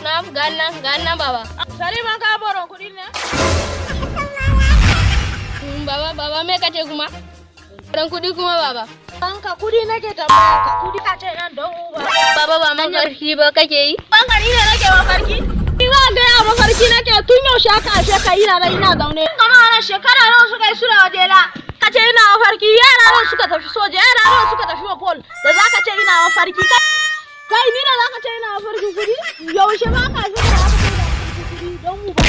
Na ganna ganna, baba. Salima, ka boron kuɗi ne? Baba, baba, me kace kuma? Ran kuɗi kuma, baba. Banka kuɗi nake tambaya ka, kuɗi ka ce nan don uba. Baba, ba mafarki ba kake yi? Banka, ni ne nake mafarki? Ni za ga ya mafarki nake? Tun yaushe aka haife ka? Ina nan ina zaune. Kama ana shekara nawa suka yi suna wajena? Ka ce ina mafarki, yara nawa suka tafi soja, yara nawa suka tafi pol da za ka ce ina mafarki? Kai, ni ne za ka ce ina mafarki kuɗi? Yaushe ma ka haife ka da aka ce ina mafarki kuɗi don uba?